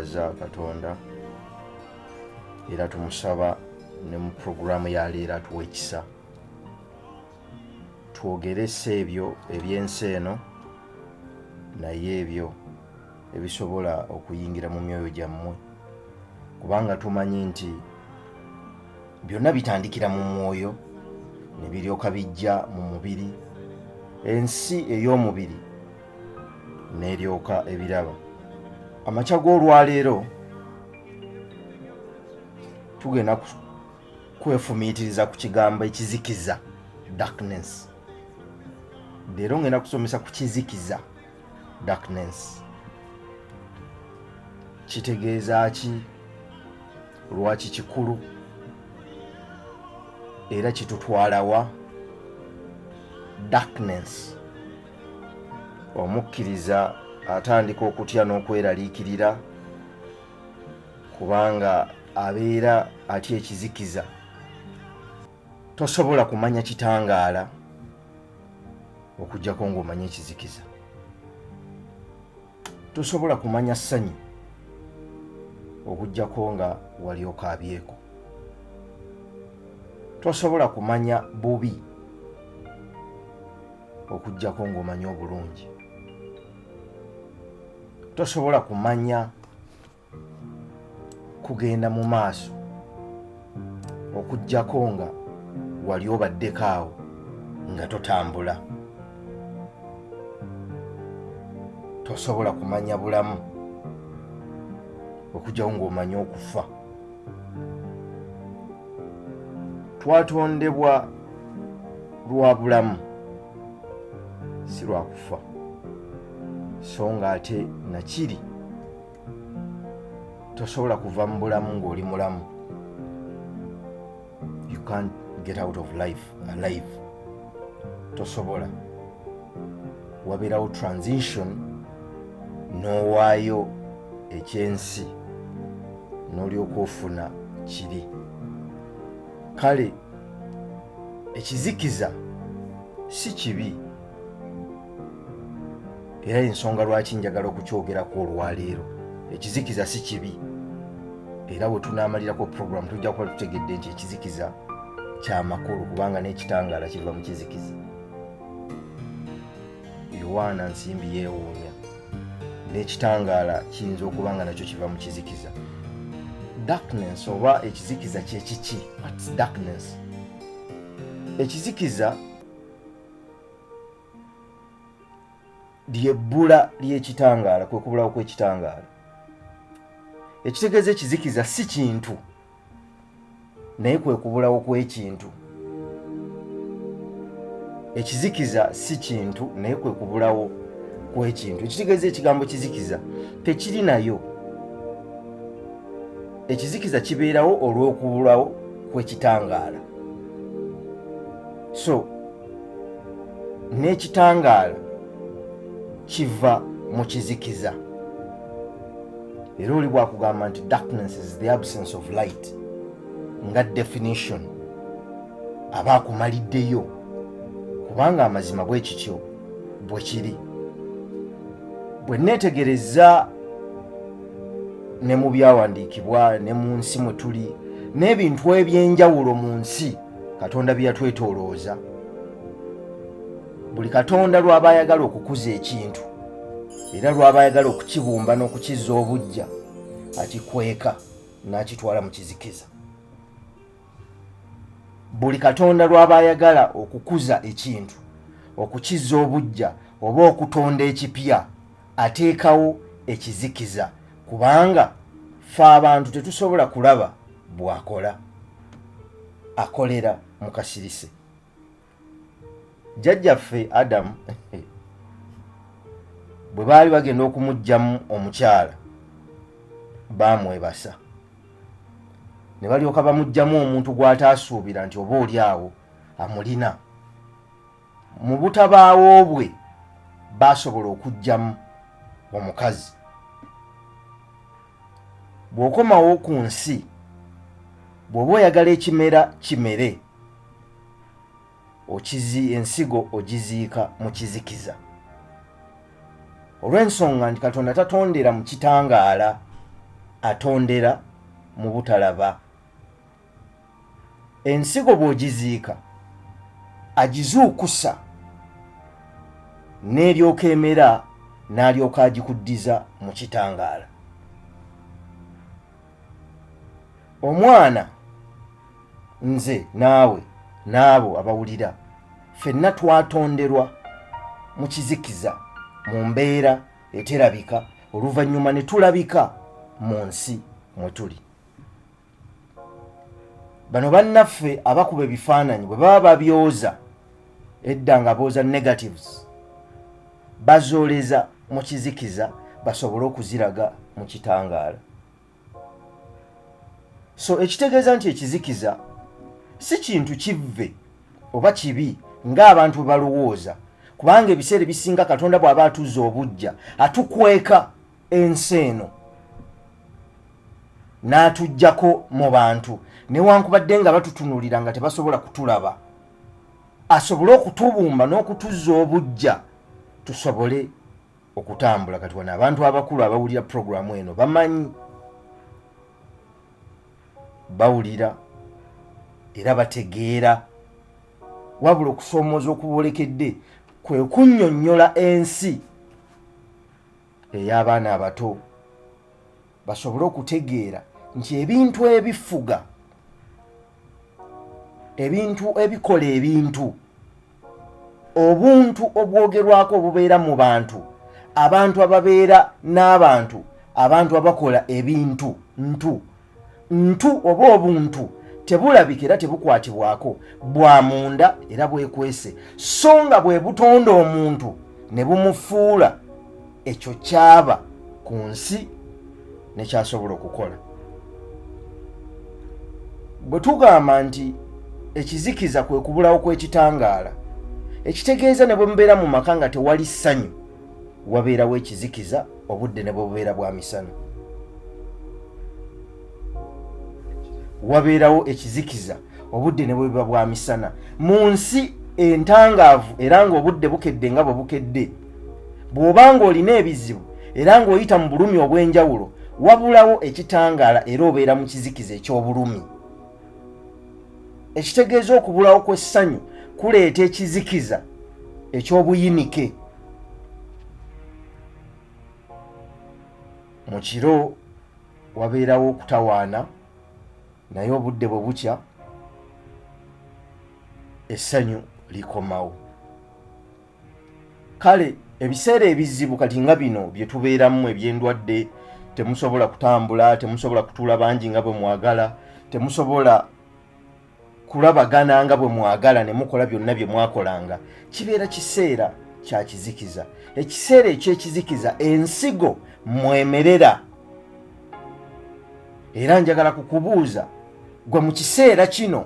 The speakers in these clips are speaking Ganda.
Twebaza Katonda era tumusaba ne mu puroguramu ya leero atuwa ekisa twogere si ebyo eby'ensi eno naye ebyo ebisobola okuyingira mu myoyo gyammwe, kubanga tumanyi nti byonna bitandikira mu mwoyo ne biryoka bijja mu mubiri, ensi ey'omubiri n'eryoka ebiraba. Amakya g'olwaleero tugenda kwefumiitiriza ku kigambo ekizikiza, darkness. Leero ngenda kusomesa ku kizikiza, darkness. Kitegeeza ki? Lwaki kikulu? Era kitutwalawa? Darkness. Omukkiriza atandika okutya n'okweraliikirira kubanga abeera atya ekizikiza. Tosobola kumanya kitangaala okuggyako ng'omanyi ekizikiza. Tosobola kumanya ssanyu okuggyako nga wali okaabyeko. Tosobola kumanya bubi okuggyako ng'omanyi obulungi. Tosobola kumanya kugenda mu maaso okuggyako nga wali obaddeko awo nga totambula. Tosobola kumanya bulamu okuggyako ng'omanyi okufa. Twatondebwa lwa bulamu, si lwa kufa, so nga ate nakiri tosobola kuva mu bulamu ng'oli mulamu. You can't get out of life alive. Tosobola. Wabeerawo transition n'owaayo ekyensi n'olyoka ofuna kiri. Kale ekizikiza si kibi, era ensonga lwaki njagala okukyogerako olwaleero. Ekizikiza si kibi, era bwe tunaamalirako program tujja kuba tutegedde nti ekizikiza kya makulu, kubanga n'ekitangaala kiva mu kizikiza. Yowaana Nsimbi yeewuunya, n'ekitangaala kiyinza okuba nga nakyo kiva mu kizikiza. Darkness oba ekizikiza kye kiki? What's darkness? Ekizikiza lyebbula ly'ekitangaala, kwe kubulawo kw'ekitangaala. Ekitegeeza ekizikiza si kintu, naye kwe kubulawo kw'ekintu. Ekizikiza si kintu, naye kwe kubulawo kw'ekintu. Ekitegeeza ekigambo kizikiza tekiri nayo. Ekizikiza kibeerawo olw'okubulawo kw'ekitangaala. So n'ekitangaala kiva mu kizikiza. Era oli bwakugamba nti darkness is the absence of light nga definition, aba akumaliddeyo, kubanga amazima bwe kityo bwe kiri. Bwe neetegereza ne mu byawandiikibwa ne mu nsi mwe tuli n'ebintu eby'enjawulo mu nsi Katonda bye yatwetoolooza, buli Katonda lw'aba ayagala okukuza ekintu era lw'aba ayagala okukibumba n'okukizza obuggya, akikweka n'akitwala mu kizikiza. Buli Katonda lw'aba ayagala okukuza ekintu, okukizza obuggya oba okutonda ekipya, ateekawo ekizikiza, kubanga ffe abantu tetusobola kulaba bw'akola. Akolera mu kasirise. Jjajjaffe Adamu bwe baali bagenda okumuggyamu omukyala, baamwebasa ne balyoka bamuggyamu omuntu gw'ataasuubira nti oba oli awo amulina. Mu butabaawo bwe baasobola okuggyamu omukazi. Bw'okomawo ku nsi, bw'oba oyagala ekimera kimere, ensigo ogiziika mu kizikiza, olw'ensonga nti Katonda tatondera mu kitangaala. Atondera mu butalaba. Ensigo bw'ogiziika agizuukusa n'eryoka emera n'alyoka agikuddiza mu kitangaala. Omwana, nze naawe n'abo abawulira ffenna twatonderwa mu kizikiza mu mbeera eterabika oluvannyuma ne tulabika mu nsi mwe tuli. Bano bannaffe abakuba ebifaananyi bwe baba babyoza edda nga booza negatives bazooleza mu kizikiza basobole okuziraga mu kitangaala. So ekitegeeza nti ekizikiza si kintu kivve oba kibi ng'abantu bwe balowooza, kubanga ebiseera ebisinga Katonda bw'aba atuzza obuggya atukweka ensi eno n'atuggyako mu bantu, newankubadde nga batutunuulira nga tebasobola kutulaba, asobole okutubumba n'okutuzza obuggya tusobole okutambula. Kati wano abantu abakulu abawulira puroguramu eno bamanyi, bawulira era bategeera, wabula okusoomooza okubolekedde kwe kunnyonnyola ensi ey'abaana abato basobole okutegeera nti ebintu ebifuga, ebintu ebikola ebintu, obuntu obwogerwako obubeera mu bantu, abantu ababeera n'abantu, abantu abakola ebintu ntu ntu oba obuntu tebulabika era tebukwatibwako, bwa munda era bwekwese, so nga bwe butonda omuntu ne bumufuula ekyo kyaba ku nsi ne kyasobola okukola. Bwe tugamba nti ekizikiza kwe kubulawo kw'ekitangaala, ekitegeeza ne bwe mubeera mu maka nga tewali ssanyu, wabeerawo ekizikiza obudde ne bwe bubeera bwa misana. Wabeerawo ekizikiza obudde ne bwe buba bwa misana. Mu nsi entangaavu era ng'obudde bukedde nga bwe bukedde, bw'oba ng'olina ebizibu era ng'oyita mu bulumi obw'enjawulo, wabulawo ekitangaala era obeera mu kizikiza eky'obulumi. Ekitegeeza okubulawo kw'essanyu kuleeta ekizikiza eky'obuyinike. Mu kiro wabeerawo okutawaana, naye obudde bwe bukya essanyu likomawo. Kale ebiseera ebizibu kati nga bino bye tubeeramu eby'endwadde, temusobola kutambula, temusobola kutuula bangi nga bwe mwagala, temusobola kulabagana nga bwe mwagala ne mukola byonna bye mwakolanga, kibeera kiseera kya kizikiza. Ekiseera eky'ekizikiza ensigo mwemerera. Era njagala kukubuuza gwe mu kiseera kino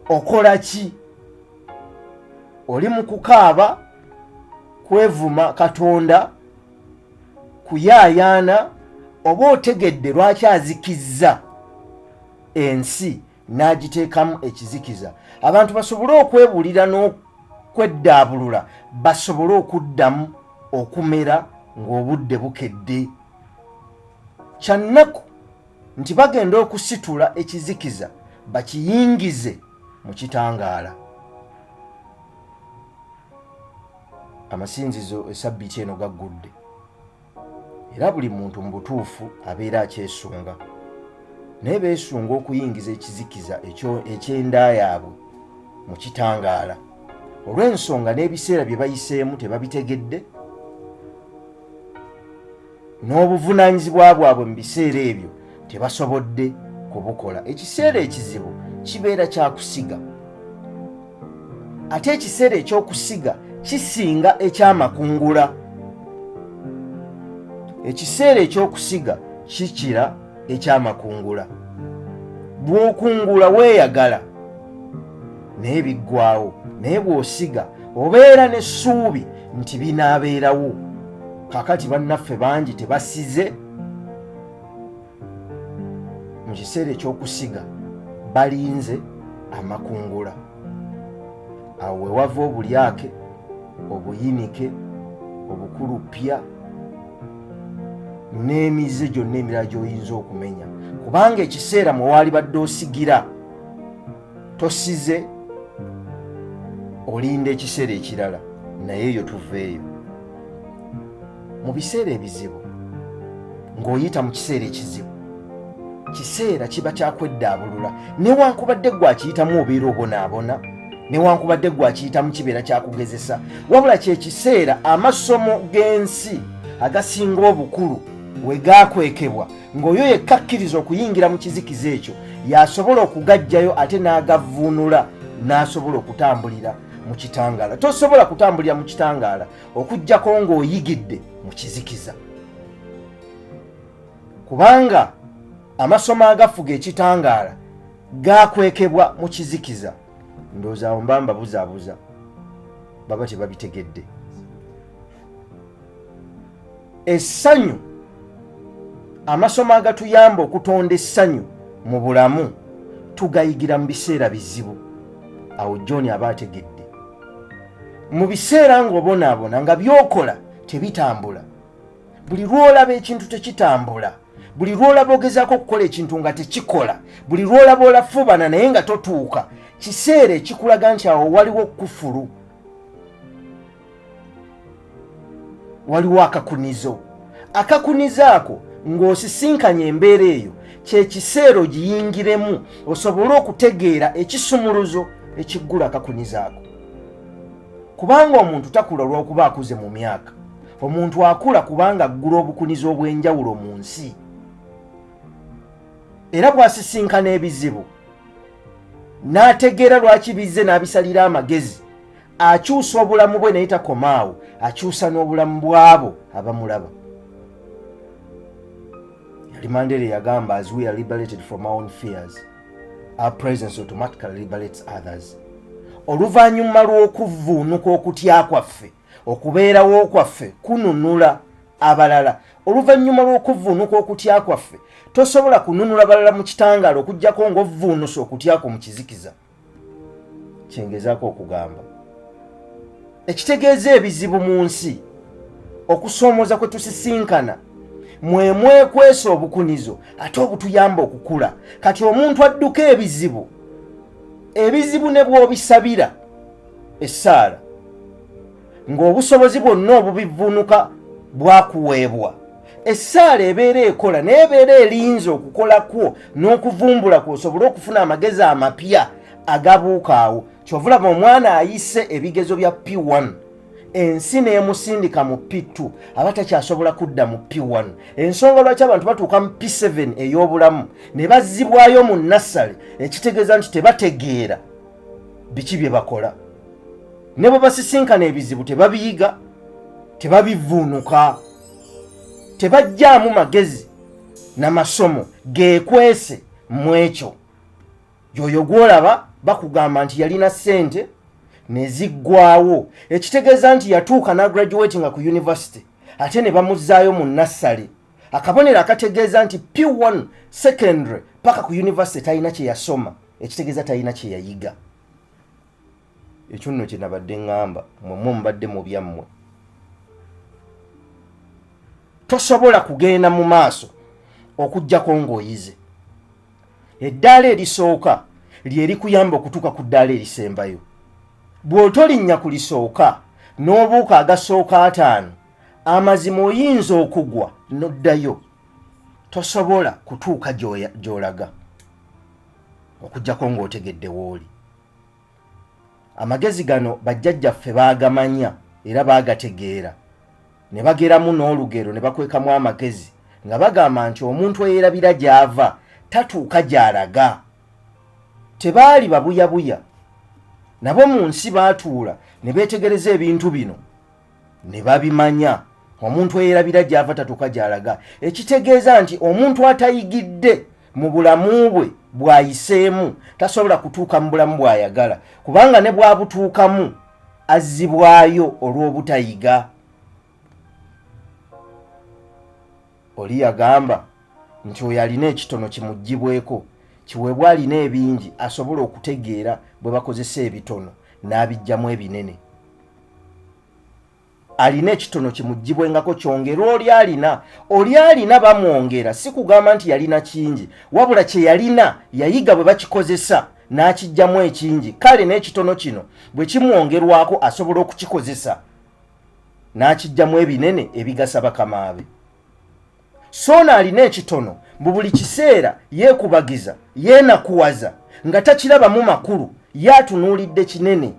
okola ki? Oli mu kukaaba, kwevuma Katonda, kuyaayaana, oba otegedde lwaki azikizza ensi n'agiteekamu ekizikiza abantu basobole okwebuulira n'okweddaabulula, basobole okuddamu okumera ng'obudde bukedde. Kya nnaku nti bagenda okusitula ekizikiza bakiyingize mu kitangaala. Amasinzizo esabbiiti eno gaggudde era buli muntu mu butuufu abeera akyesunga, naye beesunga okuyingiza ekizikiza eky'enda yaabwe mu kitangaala olw'ensonga n'ebiseera bye bayiseemu tebabitegedde, n'obuvunaanyizibwa bwabwe mu biseera ebyo tebasobodde kubukola. Ekiseera ekizibu kibeera kya kusiga, ate ekiseera eky'okusiga kisinga ekyamakungula. Ekiseera eky'okusiga kikira ekyamakungula. Bw'okungula weeyagala naye biggwawo, naye bw'osiga obeera n'essuubi nti binaabeerawo. Kaakati bannaffe bangi tebasize mu kiseera eky'okusiga, balinze amakungula. Awo we wava obulyake, obuyinike, obukuluppya. N'emize gyonna emirala gy'oyinza okumenya, kubanga ekiseera mwe waalibadde osigira tosize, olinda ekiseera ekirala. Naye eyo tuveeyo. Mu biseera ebizibu, ng'oyita mu kiseera ekizibu, kiseera kiba kyakweddaabulula. Newankubadde gwe akiyitamu obeera obonaabona, newankubadde gwe akiyitamu kibeera kyakugezesa, wabula kyekiseera amasomo g'ensi agasinga obukulu we gaakwekebwa, ng'oyo yekka akkiriza okuyingira mu kizikiza ekyo y'asobola okugaggyayo ate n'agavvuunula n'asobola okutambulira mu kitangaala. Tosobola kutambulira mu kitangaala okuggyako ng'oyigidde mu kizikiza, kubanga amasomo agafuga ekitangaala gakwekebwa mu kizikiza. Ndowooza awo mba mbabuzaabuza, baba tebabitegedde. Essanyu, amasomo agatuyamba okutonda essanyu mu bulamu tugayigira mu biseera bizibu. Awo John aba ategedde. Mu biseera ng'obonaabona, nga by'okola tebitambula, buli lw'olaba ekintu tekitambula, buli lw'olaba ogezaako okukola ekintu nga tekikola, buli lw'olaba olafuubana naye nga totuuka, kiseera ekikulaga nti awo waliwo kufulu, waliwo akakunizo. Akakunizo ako ng'osisinkanye embeera eyo, kyekiseera ogiyingiremu osobole okutegeera ekisumuluzo ekiggula akakunizo ako. Kubanga omuntu takula olw'okuba akuze mu myaka, omuntu akula kubanga aggula obukunizo obw'enjawulo mu nsi. Era bw'asisinkana ebizibu n'ategeera lwaki bizze n'abisalira amagezi, akyusa obulamu bwe, naye takomaawo, akyusa n'obulamu bw'abo abamulaba. Yali Mandela yagamba, "As we are liberated from our own fears, our presence automatically liberates others." Oluvannyuma lw'okuvvuunuka okutya kwaffe, okubeerawo kwaffe kununula abalala. Oluvannyuma lw'okuvvuunuka okutya kwaffe, tosobola kununula balala mu kitangaala okuggyako ng'ovvuunusa okutyako mu kizikiza. Kyengezaako okugamba ekitegeeza, ebizibu mu nsi, okusoomooza kwe tusisinkana, mwe mwekwesa obukunizo ate obutuyamba okukula. Kati omuntu adduka ebizibu, ebizibu ne bw'obisabira essaala ng'obusobozi bwonna obubivuunuka bwakuweebwa, essaala ebeera ekola, naye ebeera erinze okukolakwo n'okuvumbula kwo osobole okufuna amagezi amapya agabuuka awo. Kyova olaba omwana ayise ebigezo bya P1, ensi n'emusindika mu P2, aba takyasobola kudda mu P1. Ensonga lwaki abantu batuuka mu P7 ey'obulamu ne bazzibwayo mu nursery, ekitegeeza nti tebategeera biki bye bakola. Ne bwe basisinkana ebizibu tebabiyiga, tebabivuunuka, tebajjaamu magezi namasomo geekwese mu ekyo. Yoyo gwolaba bakugamba nti yalina ssente neziggwawo, ekitegeeza nti yatuuka n'agraduatinga ku university ate ne bamuzzaayo mu nursery, akabonero akategeeza nti P1 secondary paka ku university talina kye yasoma, ekitegeeza talina kye yayiga. Ekyo nno kye nabadde ŋŋamba mwemmwe mubadde mu byammwe. Tosobola kugenda mu maaso okugjako ng'oyize. Eddaala erisooka lye likuyamba okutuuka ku ddaala erisembayo. Bw'otolinnya ku lisooka n'obuuka agasooka 5, amazima oyinza okugwa n'oddayo. Tosobola kutuuka gy'olaga okugjako ng'otegedde w'oli. Amagezi gano bajjajjaffe baagamanya era baagategeera, ne bageramu n'olugero ne bakwekamu amagezi nga bagamba nti omuntu eyerabira gy'ava tatuuka gy'alaga. Tebaali babuyabuya, nabo mu nsi baatuula ne beetegereza ebintu bino ne babimanya. Omuntu eyerabira gy'ava tatuuka gy'alaga, ekitegeeza nti omuntu atayigidde mu bulamu bwe bw'ayiseemu tasobola kutuuka mu bulamu bw'ayagala, kubanga ne bw'abutuukamu azzibwayo olw'obutayiga. Oli yagamba nti oyo alina ekitono kimuggyibweko kiweebwa alina ebingi, asobola okutegeera bwe bakozesa ebitono n'abiggyamu ebinene. Alina ekitono kimuggyibwengako kyongerwa oli alina. Oli alina bamwongera, si kugamba nti yalina kingi, wabula kye yalina yayiga bwe bakikozesa n'akiggyamu ekingi. Kale n'ekitono kino bwe kimwongerwako asobola okukikozesa n'akiggyamu ebinene ebigasa bakama be. Soona alina ekitono mbu buli kiseera yeekubagiza, yeenakuwaza nga takirabamu makulu, ye atunuulidde kinene.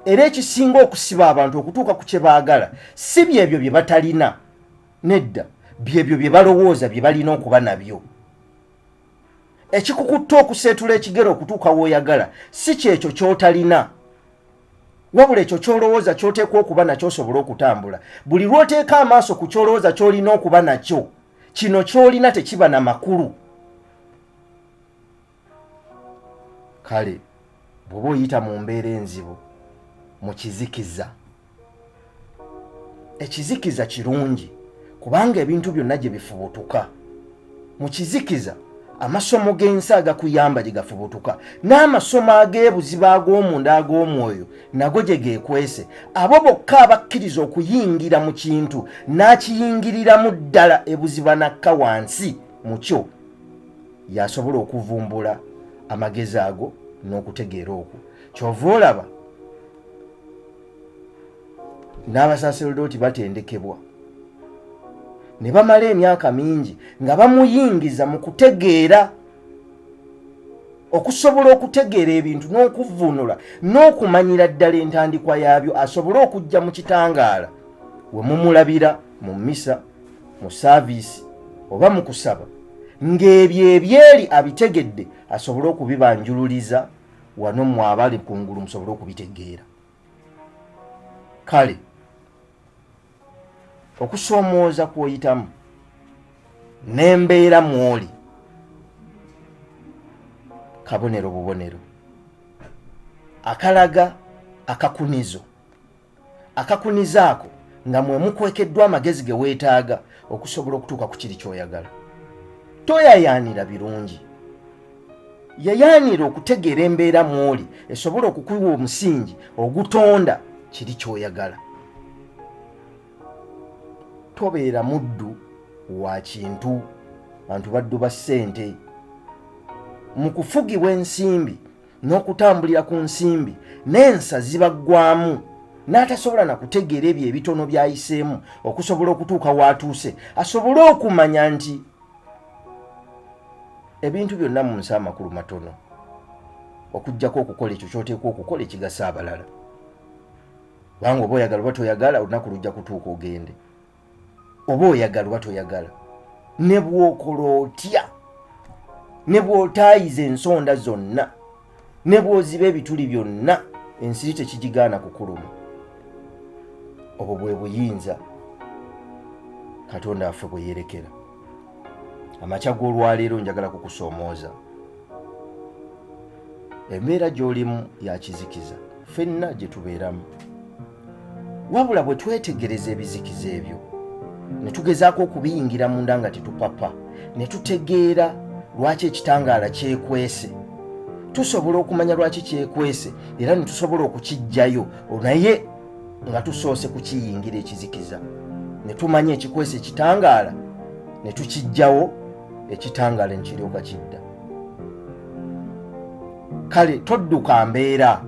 Era ekisinga okusiba abantu okutuuka ku kye baagala si byebyo bye batalina, nedda, byebyo bye balowooza bye balina okuba nabyo. Ekikukutta okuseetula ekigere okutuuka w'oyagala si kyekyo ky'otalina, wabula ekyo ky'olowooza ky'oteekwa okuba nakyo osobole okutambula. Buli lw'oteeka amaaso ku ky'olowooza ky'olina okuba nakyo, kino ky'olina tekiba na makulu. Kale bw'oba oyita mu mbeera enzibu mu kizikiza, ekizikiza kirungi kubanga ebintu byonna gye bifubutuka. Mu kizikiza amasomo g'ensi agakuyamba gye gafubutuka, n'amasomo ag'ebuziba ag'omunda ag'omwoyo nago gye geekwese. Abo bokka abakkiriza okuyingira mu kintu n'akiyingiriramu ddala ebuziba n'akka wansi mu kyo, y'asobola okuvumbula amagezi ago n'okutegeera okwo. Ky'ova olaba n'abasaserdooti batendekebwa ne bamala emyaka mingi nga bamuyingiza mu kutegeera, okusobola okutegeera ebintu n'okuvvuunula n'okumanyira ddala entandikwa yaabyo, asobole okujja mu kitangaala we mumulabira mu mmisa, mu saaviisi oba mu kusaba, ng'ebyo ebyeri abitegedde, asobole okubibanjululiza wano mmwe abali ku ngulu musobole okubitegeera. Kale okusoomooza kw'oyitamu n'embeera mw'oli kabonero bubonero akalaga akakunizo. Akakunizo ako nga mwe mukwekeddwa amagezi ge weetaaga okusobola okutuuka ku kiri ky'oyagala. Toyayaanira birungi, yayaanira okutegeera embeera mw'oli esobola okukuwa omusingi ogutonda kiri ky'oyagala. Tobeera muddu wa kintu. Bantu baddu ba ssente. Mu kufugibwa ensimbi n'okutambulira ku nsimbi n'ensa zibaggwamu, n'atasobola na kutegeera ebyo ebitono by'ayiseemu okusobola okutuuka w'atuuse, asobole okumanya nti ebintu byonna mu nsi amakulu matono okuggyako okukola ekyo ky'oteekwa okukola ekigasa abalala. Kubanga oba oyagala oba toyagala, olunaku lujja kutuuka ogende. Oba oyagala oba toyagala, ne bw'okola otya, ne bw'otaayiza ensonda zonna, ne bw'oziba ebituli byonna, ensiri tekigigaana kukuluma. Obwo bwe buyinza Katonda waffe bwe yerekera. Amakya g'olwaleero njagala kukusoomooza. Embeera gy'olimu ya kizikiza, ffenna gye tubeeramu. Wabula bwe twetegereza ebizikiza ebyo ne tugezaako okubiyingira munda nga tetupapa, ne tutegeera lwaki ekitangaala kyekwese, tusobola okumanya lwaki kyekwese era ne tusobola okukiggyayo, naye nga tusoose kukiyingira ekizikiza ne tumanya ekikwese ekitangaala ne tukiggyawo, ekitangaala ne kiryoka kidda. Kale todduka mbeera,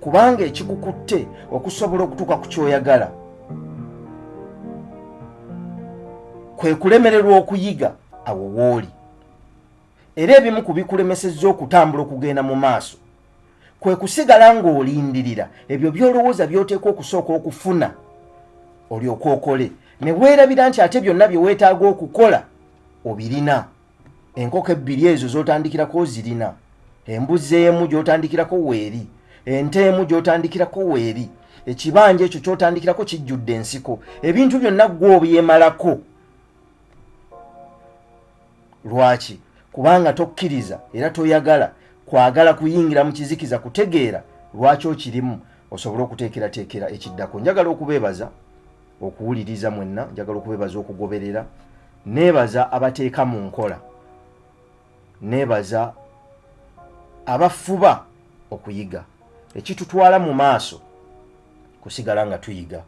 kubanga ekikukutte okusobola okutuuka ku ky'oyagala kwe kulemererwa okuyiga awo w'oli. Era ebimu ku bikulemesezza okutambula okugenda mu maaso kwe kusigala ng'olindirira ebyo by'olowooza by'oteekwa okusooka okufuna olyoke okole, ne weerabira nti ate byonna bye weetaaga okukola obirina. Enkoko ebbiri ezo z'otandikirako ozirina, embuzi emu gy'otandikirako weeri, ente emu gy'otandikirako weeri, ekibanja ekyo ky'otandikirako kijjudde ensiko, ebintu byonna ggwe obyemalako. Lwaki? Kubanga tokkiriza era toyagala kwagala kuyingira mu kizikiza kutegeera lwaki okirimu osobole okuteekerateekera ekiddako. Njagala okubeebaza okuwuliriza mwenna, njagala okubeebaza okugoberera, neebaza abateeka mu nkola, neebaza abafuba okuyiga. Ekitutwala mu maaso Kusigala nga tuyiga.